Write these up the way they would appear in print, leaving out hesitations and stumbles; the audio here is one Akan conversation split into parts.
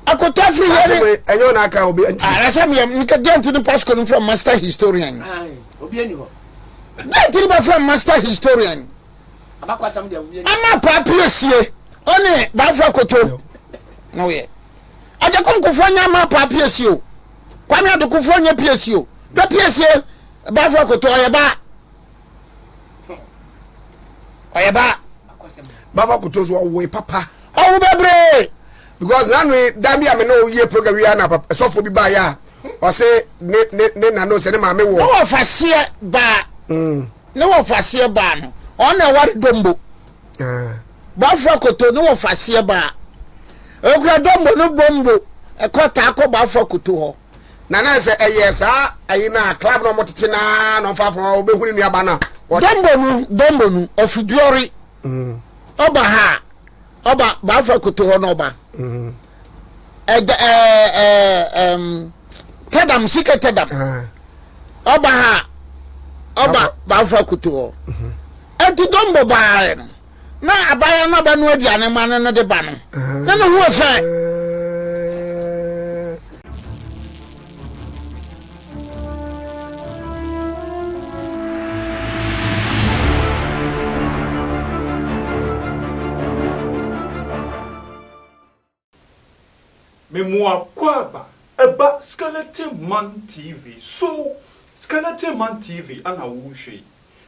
Akoto afiri yɛ ne. Ɛnyɛ ɔna aka obi nti. Anasɛ meyɛ nka deɛ nti ne Pasco no frɛ master historian. Obi ani hɔ. Deɛ nti ne bɛfrɛ master historian. Ama paa piesie ɔne baafo akoto na ɔyɛ. Agyakonkofoɔ nyɛ ama paa piesie o. Kwame Adokofoɔ nyɛ piesie o. Dɔ piesie baafo akoto ɔyɛ baa. Ɔyɛ baa. Baafo akoto so ɔwoe papa. Ɔwo bebree. Because nanu yi dan bi a me ne oyie program yi na sɔfo bi baayɛ a ɔse ne ne ne nano sɛ ne maame wɔ. Ne wɔfaseɛ baa. Mm. Ne wɔfaseɛ baa no ɔno na ɛware dombo. Ah. Bɔfo akoto ne wɔfaseɛ baa. Okura dombo no bombo ɛkɔ taa kɔ bɔfo akoto hɔ. Na na sɛ ɛyɛ saa ayi na club na ɔmo tete naa na ɔmfa afɔ ɔbɛhu ne nuaba na. Dombo no dombo no ɔfiduɔre. Mm. Ɔba ha ɔba baafa koto hɔ na ɔba ɛgya ɛɛ ɛɛ ɛm tɛdam sika tɛdam ɔba ha ɔba baafa koto hɔ ɛnti dɔmbɔ baa no na abaayewa no aba no aduane ma no no de ba no na ne ho fɛ. Me mo akwaaba ɛba Skeleton Man TV so Skeleton Man TV ana wo hwɛ yi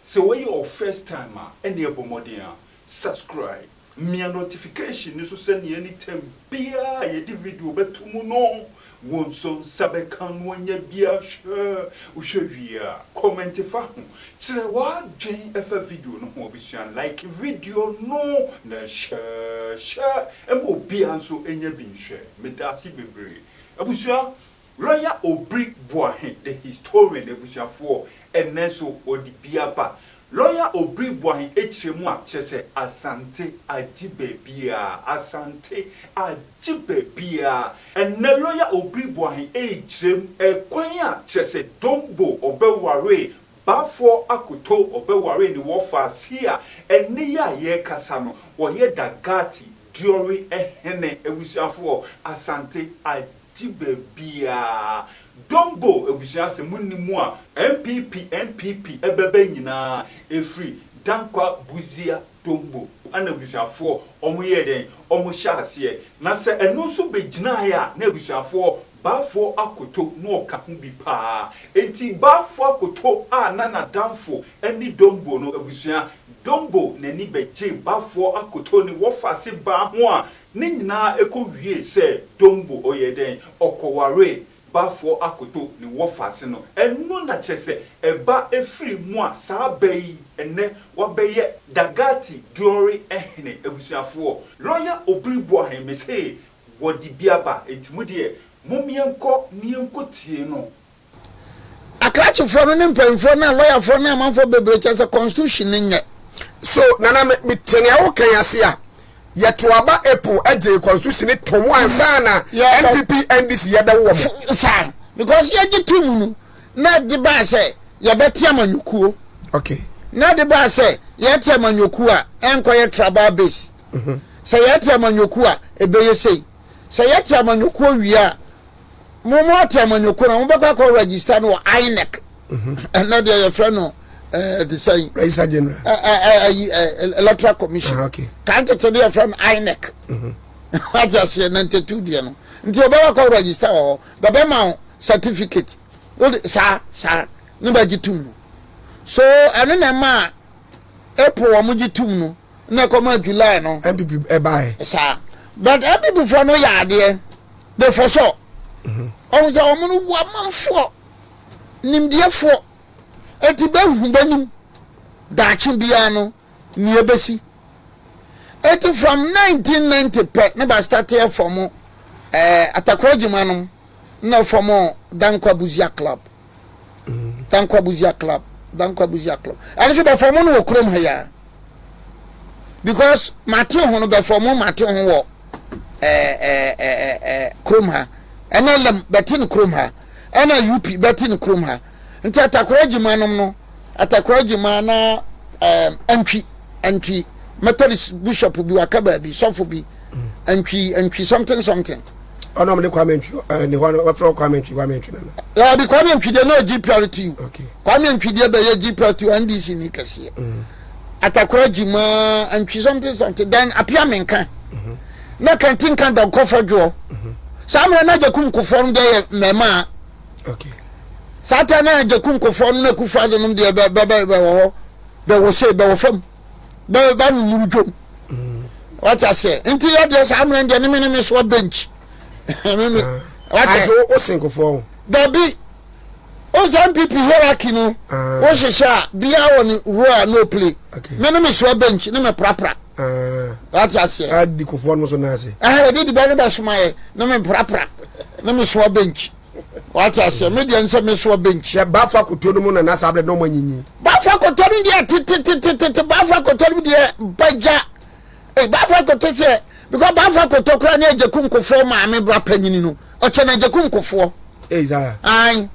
sɛ wei yɛ wo first time a ɛneɛ bɔ mmɔden a subscribe Mia notification no so sɛnea anytime biara a yɛde video bɛto mu no, wo nso nsa bɛka no anya bi ahwɛ. Wohwɛ wie a, comment fa ho. Kyerɛ w'adwen fa video no ho. Abusua, like video no na share share ma obiara nso nya bi nhwɛ. Medaase bebree. Abusua, Lawyer Obiri Boahe the historian abusuafoɔ, ɛnnɛ nso ɔde bi aba. Lawyer Obiri Boahen kyerɛ mu a kyerɛ sɛ Asante agye baabiaa, Asante agye baabiaa. Ɛnnɛ Lawyer Obiri Boahen rekyerɛ mu ɛkwan a kyerɛ sɛ Dombo ɔbɛwaree Baffour Akoto ɔbɛwaree ne wɔfaase a ɛnnɛ yi a yɛrekasa no ɔyɛ Dagati Diori hene abusuafoɔ Asante agye Ti baabiaa. Dombo abusua sɛ mo nni mu a NPP NPP ɛbɛba nyinaa ɛfiri Dankwa Busia Dombo ɛna abusuafoɔ ɔmo yɛɛ dɛn ɔmo hyɛ aseɛ na sɛ ɛno nso bɛgyinaeɛ a na abusuafoɔ Baafoɔ Akoto na ɔka ho bi paa enti Baafoɔ Akoto a na nadamfo ɛne Dombo no abusua Dombo nani bɛgyee Baafoɔ Akoto ne wɔfase baa ho a Ne nyinaa kɔwiee sɛ Dombo ɔyɛɛ dɛn? Ɔkɔwaree Baffour Akoto ne wɔfase no. Ɛno na kyerɛ sɛ ɛba firi mu a saa bɛ yi ɛnnɛ wabɛyɛ Dagati Diori hene abusuafoɔ. Lɔya Obiri Boahen mese wɔde bi aba enti mo deɛ mom yɛnkɔ ne yɛnkɔ tie no. Akrakyefoɔ no ne mpanyinfoɔ ne alɔyafoɔ ne amanfoɔ bebree kyerɛ sɛ constitution no nyɛ. So nana me me te nea woka yi ase a yɛto aba April gyee constitution no to mu ansa na NPP NDC yɛbɛwo wɔn. Saa because yɛgye to mu no na de baa sɛ yɛbɛte amanyɔkuo. Okay. Na de baa sɛ yɛte amanyɔkuo a ɛnkɔyɛ tribal base. Mm-hmm. Sɛ yɛte amanyɔkuo a ɛbɛyɛ sei. Sɛ yɛte amanyɔkuo wie a mo mo ate amanyɔkuo no mobɛkɔ akɔ register no wɔ INEC mhm. ɛnɛ deɛ yɛfrɛ no ɛɛ de sɛn register general ɛɛ ɛyi ɛɛ electoral commission ah, okay. kan tete deɛ yɛfrɛ no INEC mhm. wate aseɛ 92 deɛ no nti ɔbɛkɔ akɔ register wɔ hɔ bɛbɛma wo certificate wode saa saa ne bɛgye tum no so ɛno na ɛma April wɔn gye tum no na ɛkɔma July no NPP ɛbaeɛ saa but NPP foɔ no yɛ adeɛ they foresaw ɔmo sɛ ɔmo no wɔ amanfoɔ nimdeɛfoɔ eti bɛhu bɛnim daakye biara no nea ebesi eti from 1990 pɛ ne ba start yɛ fɔm ɛɛ atakora gyima nom na fɔm Dankwa Buzia Club Dankwa Buzia Club Dankwa Buzia Club ɛno nso bɛfɔm no wɔ kurom ha yi because mate ho no bɛfɔm mate ho wɔ ɛɛ ɛɛ ɛɛ kurom ha ɛna lɛm bɛte no kurom ha ɛna up bɛte no kurom ha nti atakora gyima nom no atakora gyima na ɛɛ ntwi ntwi Methodist bishop bi waka baabi sɔfo bi ntwi ntwi something something. Ɔno ɔmo de Kwame Ntwi ɛɛ ne hɔ no wɔfrɛ Kwame Ntwi Kwame Ntwi nana. Ɛbi Kwame Ntwi deɛ na GPRTU. Okay. Kwame Ntwi deɛ bɛyɛ GPRTU NDC ni kɛseɛ. Mm. Atakora Gyima Ntwi something something then Apia Menka. Mm -hmm. Na Kantinka Dɔnkɔfɔ Dwoɔ. Mm -hmm. Saa mmerɛ na Agyakum Kofoɔ no deɛ yɛ mmɛmaa. Okay. Saa ta na Agyakum Kofoɔ no na Akufo Addo nom deɛ bɛ bɛ bɛ wɔ hɔ bɛ wɔ se bɛ wɔ fam bɛ bɛ nunuru dwom. Mm. Wate aseɛ nti yɛ deɛ saa mmerɛ deɛ ne me ne me soa bench. Me me. Ah. Wate. Ati o sen Kofoɔ ho. Dabi. O sɛ NPP hierarchy no. Ah. O hyehyɛ a bia wɔ ne role a no play. Okay. Me ne me soa bench ne me prapra. Ah. Wate aseɛ. Adi Kofoɔ no so n'ase. Ɛhɛn yɛde di bɛ ne bɛ soma yɛ ne me prapra ne me soa bench. Wate aseɛ me deɛ nsɛ me soa bench. Yɛ baafo akoto no mu na n'asa abirɛ na ɔmo anyinyi. Baafo akoto no deɛ tetetetete baafo akoto no deɛ bagya. Ee baafo akoto sɛ because baafo akoto koraa ne agyakum kofoɔ maame bra panyini no ɔkyɛ na agyakum kofoɔ. Ee saa. Ayi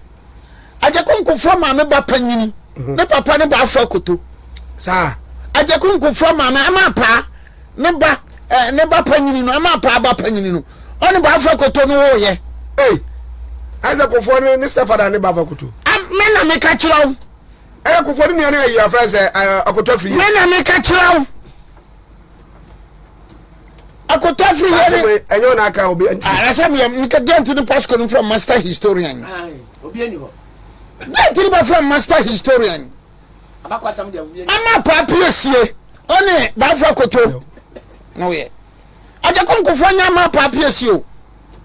agyakum kofoɔ maame ba panyini mhm. ne papa ne baafo akoto. Saa. Agyakum kofoɔ maame ama apaa ne ba ɛɛ ne ba panyini no ama apaa ba panyini no ɔne baafo akoto no wɔɔyɛ. Ee Isaac kofoɔ ne ne stepfather ne baafo akoto. Me na meka kyerɛ wo. Ɛyɛ kofoɔ ne nua no ayi afrɛ sɛ akoto afiri yie. Me na meka kyerɛ wo. Akoto afiri yie ne. Ɛnyɛ ɔna aka obi nti. Anasɛ meyɛ nka deɛ nti ne Pasco no frɛ master historian. Obi ani hɔ. Deɛ nti ne bɛfrɛ master historian. Ama paapie sie ɔne baafo akoto na ɔyɛ. Agyakonkofoɔ nyɛ ama paapie sie o.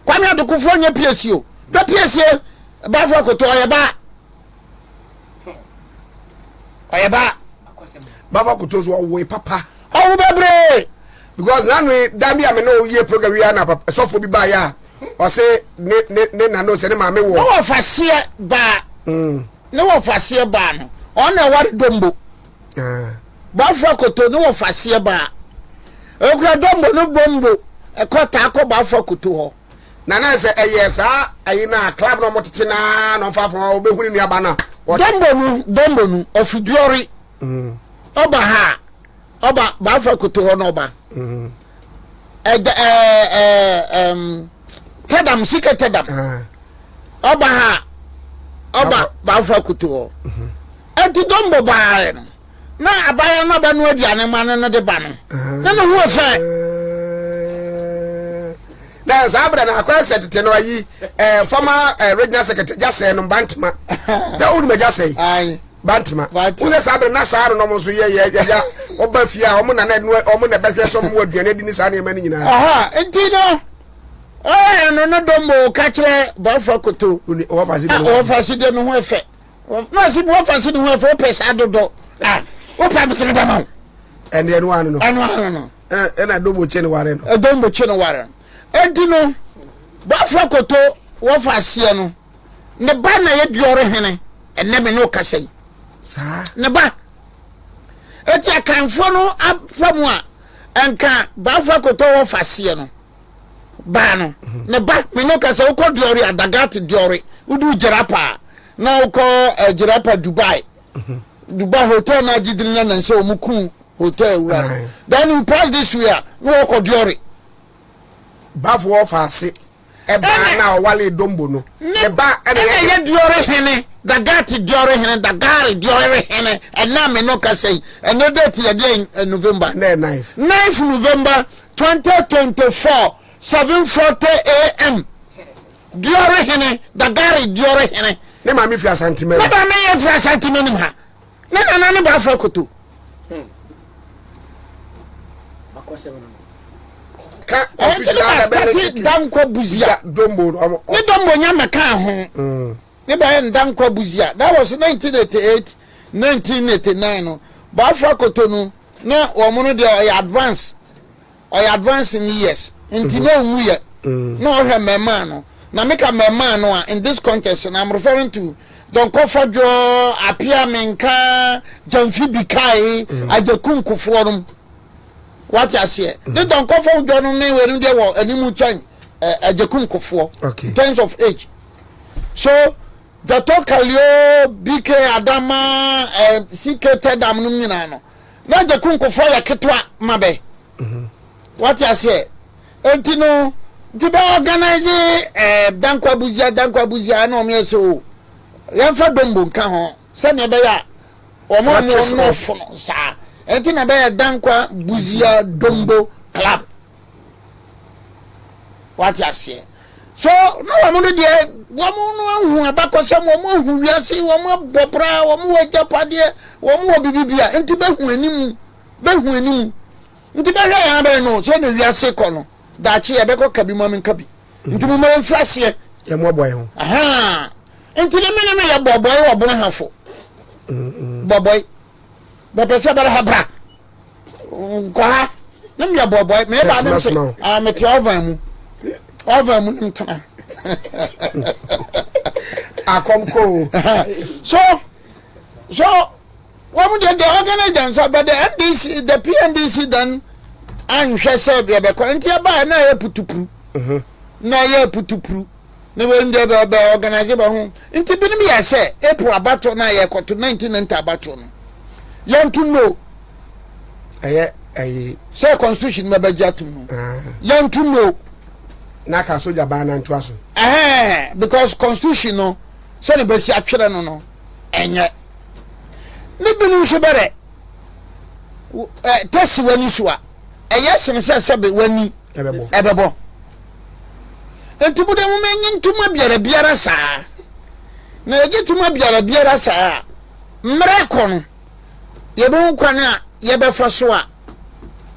Kwame Adokofoɔ nyɛ pie sie o. Bɛ pie sie baafo akoto ɔyɛ baa. Ɔyɛ baa. Bafa koto so ɔwoe papa. Ɔwo bebree. Because na no da bi a me ne oyie program wi na papa sɔfo bi ba ya ɔse ne ne ne na no sɛ ne maame wɔ. Ne wɔfa seɛ baa. Mm. Ne wɔfa seɛ baa no ɔno na ɛware dombo. Ah. Bafa koto ne wɔfa seɛ baa. Okura dombo no bombo ɛkɔ taa kɔ bafa koto hɔ. Na na sɛ ɛyɛ saa ayi no a club na ɔmo tete naa na ɔmfa fa ɔbɛhu ne nuaba no a. Dombo no dombo no ɔfi duɔre mm. ɔba ha ɔba baafa koto hɔ na ɔba mm. ɛgya ɛɛ ɛɛ ɛm tɛdam sika tɛdam ah. ɔba ha ɔba baafa koto hɔ mm-hmm. ɛnti dombo baayɛ no. na abaayewa no abɛnoa aduane ma no no de ba no na ne ho fɛ. na saa berɛ no akɔyɛ sɛ tete no ayi eh, former eh, regional secretary gya sɛɛ no bantema sɛ wonim agya sɛe bantema wo sɛ saa berɛ na saa no nom nso yɛ yɛ yɛ ɔba fie a ɔmo na na ɔmo na ɛbɛhwɛ sɛ ɔmo aduane adi ne saa nneɛma no nyinaa nti no ɔyɛ no no dɔm o ka kyerɛ bɔfra koto wɔfa si deɛ ne ho ɛfɛ Na ɔsi mi wɔfa si ne ho ɛfɛ wopɛ saa dodo a wopɛ mi sene bɛma wo. Ɛnde ɛno ano no. Ɛno ano no. Ɛna dombo kye ne ware no. Dombo kye ne ware no. Enti no bɔfo koto wɔfa aseɛ no ne ba na yɛ duɔre hene ɛnɛ me ne wo kasa yi. Saa. Ne ba. Eti akanfoɔ no afa mu a nka bafo koto wɔfa aseɛ no. baa no ne ba me no kasa wokɔ diɔre a dagat diɔre wodu gyerapa a na wokɔ eh, gyerapa dubai dubai hotel na agye dini na nansɛ wɔn ku hotel wura no then you pass this way a na wɔkɔ diɔre. Bafo wɔfa ase ɛbaa na ɔwale dombo no ne ba ɛna yɛ diɔre hene dagat diɔre hene dagare diɔre hene ɛna me no kasa yi ɛnɛ date yɛ deɛ november 9 9 november 2024 7:40 am Diɔre hene Dagare Diɔre hene. Ne maame firi Asanteman. Ne maame yɛ firi Asanteman mu ha. Ne nana ne Bafra Koto. Hmm. Ka ɔfisi na ada bɛyɛ tutu. Dankwa Buzia. Dombo. Ne Dombo nya mɛka ho. Hmm. Ne bɛyɛ Dankwa Buzia. That was 1988 1989 no. Bafra Koto no na wɔn no deɛ ɔyɛ advance. Ɔyɛ advance in years nti na ɔnwu yɛ na ɔhwɛ mmɛmaa no na meka mmɛmaa no a in this context no I'm referring to Donkor Fodwo, Apia Menka, Gyamfi Bikae, Agyeku Nkofoɔ nom wate aseɛ ne Donkor Fodwo nom ne wɔnom deɛ wɔ anim kyɛn Agyeku Nkofoɔ in terms of age so Jato Kalio, BK Adama, eh, CK Tedam nom nyinaa no na Agyeku Nkofoɔ yɛ ketewa ma bɛ. Wate aseɛ? Enti no, Nti bɛ organise eh, Dankwa Busia, Dankwa Busia, ɛna wɔn yɛ sɛ o, yɛmfa Dombo nka ho, sɛnea ɛbɛyɛ a wɔn a wɔn nɔɔfo no saa. Ɛnti na bɛyɛ Dankwa Busia Dombo Club. Wate aseɛ? So na wɔn no deɛ wɔn no ahu abakɔsɛm, wɔn ahu wiase, wɔn abɔ bra, wɔn wɔ agyapadeɛ, wɔn wɔ biribi bia, nti bɛhu anim, bɛhu anim. Nti bɛhwɛ yɛn abɛn no, sɛ na wiase kɔ no. Daakye yɛbɛkɔ ka bi ma menka bi. Nti momma yɛmfiri aseɛ. Yɛmmoaboa yɛn ho. Ahaa. Nti ne me ne me yɛ bɔbɔe wɔ Bonahafo. Bɔbɔe. Bɛpɛ sɛ bɛrɛ ha bra. Nkɔ ha. Ne meyɛ bɔbɔe. Meyɛ ba ne mte. Ah, mete oven mu. Oven mu ne metena. Akɔm ko. So, so Wɔn deɛ they organize themselves but the NDC the PNDC then anhwɛ sɛ yɛbɛkɔ nti ɛbaeɛ na ɛyɛ putupuru mhm. na ɛyɛ putupuru na wɔn deɛ bɛ bɛ organize bɛ ho nti binom yɛ sɛ April abato na yɛkɔto 1990 abato no yɛnto no ɛyɛ ɛyɛ sɛ constitution bɛ bɛgye atum no ah. yɛnto no na ka soja baa na ntoa so ɛhɛn because constitution no sɛ ne bɛsi atwerɛ no no ɛnyɛ Ne binom nso bɛrɛ tɛsi w'ani so a, ɛyɛ sene sɛ sɛbe w'ani ɛbɛbɔ. Nti mo deɛ moma enye ntoma biara biara saa. Na yɛgye toma biara biara saa a, mmerɛ kɔ no, yɛbɛhu kwan a yɛbɛfa so a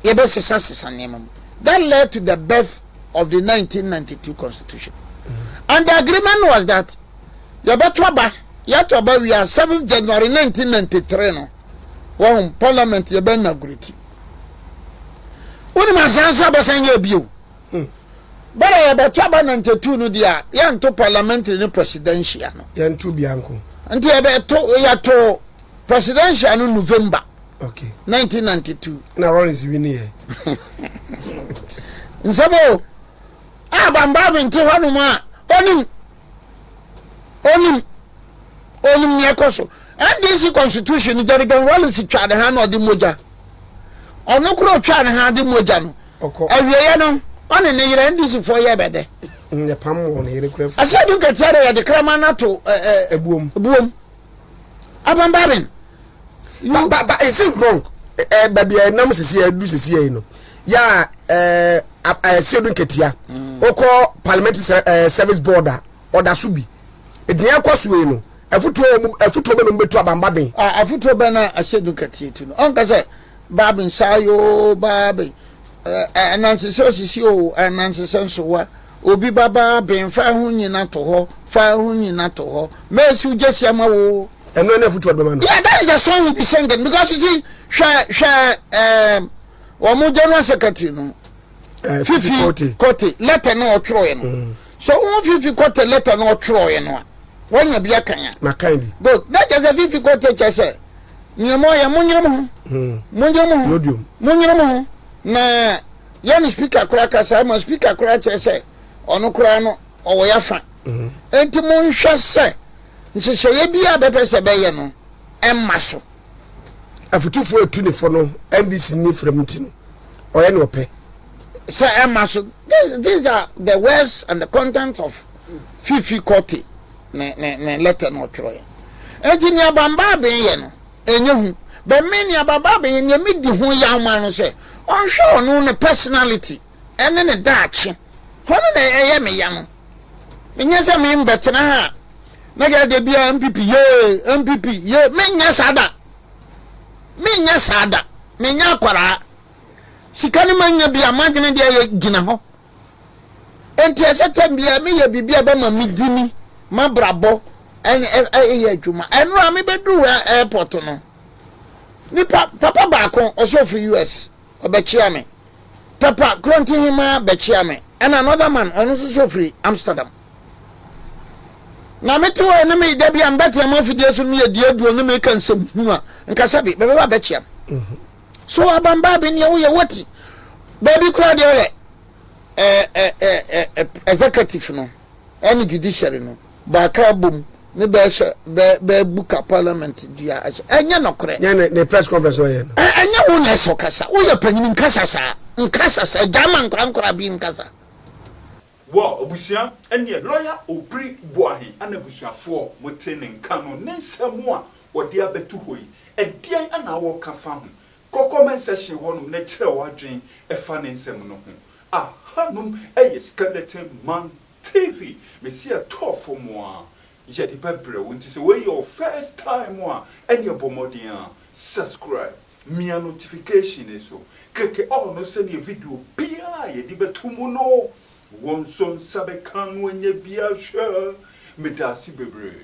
yɛbɛsesasesa nneɛma mu. That led to the birth of the 1992 constitution. And the agreement was that yɛbɛto aba yɛato aba wie a 7 January 1993 no wɔn parliament yɛbɛ inaugurate wonim asan nso abɛsan yɛ bio hmm. bɛrɛ yɛbɛto aba 92 no deɛ a yɛnto parliamentary ne presidential no yɛnto bianko nti yɛbɛto yɛto presidential no November okay 1992 na Rawlings wini yɛ nsɛm o a bambaa mente hɔnom a onim Onim. Onim nea ɛkɔ so. NDC constitution no Jerry John Rawlings twaa ne ha na ɔde mogya. Ɔno koro otwaa ne ha de mogya no. Awieɛ no, ɔne ne yere NDC foɔ yɛ bɛdɛ. Yɛpam wɔ ne yere kura fi. Asɛ du nketewa de yɛde kraman no ato ebuom. Ebuom. Abambaben. Ba ba ba is it wrong? Eh, baabi a ɛnam sisi a ɛdu sisi yi no. Ya eh ɛsɛ du nketewa. Okɔ parliamentary service board a ɔda so bi. Ɛdini ɛkɔ so yi no. Afutuo mu afutuo bɛ na ɔmo bɛtu abamba ben. Ah, afutuo bɛ na ɛsɛ du nketewa tu no. Ɔnka sɛ baabi nsa yoo baabi. Anansesɛ osisi o anansesɛ nsowa. Obi ba baa ben fa ho nyina to hɔ fa ho nyina to hɔ. Mɛsi gyesi ama wo. Ɛno ne afutuo bɛma no. Yeah, that is the song we be singing because you see, hwɛ hwɛ um, wɔn general secretary no uh, Fifi Kote letter no ɔtwerɛeɛ no mm. so wɔn Fifi Kote letter no ɔtwerɛeɛ no a wɔnya bi akan a. Makan bi. Good na kyerɛ sɛ Fifi Kote kyerɛ sɛ nneɛma ɔyɛ mo nyere mo ho mm. mo nyere mo ho mo nyere mo ho na yɛne speaker koraa kasa ma speaker koraa kyerɛ sɛ ɔno koraa no ɔwɔ yafa mm. enti monhwɛ sɛ nhyehyɛeɛ bi a bɛpɛ sɛ bɛyɛ no mma so. Afotufoɔ etu ne fo no NDC ni fira mu ti no ɔyɛ ne ɔpɛ. Sɛ ɛma so this these are the words and the content of Fifi Korte ne ne ne letter na ɔtwerɛeɛ. Enti nea Bambaaben yɛ no ɛnyɛ hu but me nea Bambaaben yɛ nea medi ho yaw ma no sɛ ɔnhwɛ ɔno ne personality ɛne ne daakye hɔ no na ɛyɛ me ya no. Menyɛ sɛ me mbɛtena ha na kɛ de bia MPP yee MPP yee menyɛ saa da menyɛ saa da menyɛ akwaraa sika no manya bi a madwene deɛ yɛ gyina hɔ nti ɛsɛ tɛm bia meyɛ biribi a bɛma medi ni mabrabɔ ɛne ɛyɛ adwuma ɛno a mebɛduru airport no nipa papa baako ɔsɛ ofiri US ɔbɛkyea me Tɛpa Krontihemaa bɛkyea me ɛna another man ɔno nso so firi Amsterdam. Na mete hɔ ne me da bi a mbɛtena mo afidie so no meyɛ die duro ne meka nsɛm hu a nkasa bi bɛbɛba bɛkyea m. So abambaa bi nea woyɛ wati baabi koraa deɛ ɔyɛ ɛ ɛ executive no ɛne judiciary no baaka abom ne bɛhyɛ bɛ bɛbu ka parliament dua ahyɛ ɛnyɛ nɔkorɛ. Nyɛ ne ne press conference ɔyɛ no. Ɛ ɛnyɛ wo na ɛsɛ ɔkasa woyɛ panyin nkasa saa nkasa saa gyaa ma nkora nkora bi nkasa. Wow abusua ɛneɛ lawyer Obiri Boahen ana abusuafoɔ mote ne nka no ne nsɛm a wɔde abɛto hɔ yi ɛdeɛn ana wɔka fa ho? Kɔ comment section hɔnom na kyerɛ w'adwen ɛfa ne nsɛm no ho. Ahanom ɛyɛ Skeleton Man TV mesi ɛtɔɔ fam a yɛde bɛbrɛ wo nti sɛ wei yɛ wo first time a ɛneɛ bɔ mmɔden a subscribe mia notification no so click all no sɛdeɛ video biara a yɛde bɛto mu no wo nso nsa bɛka no anya bi ahwɛ. Medaase bebree.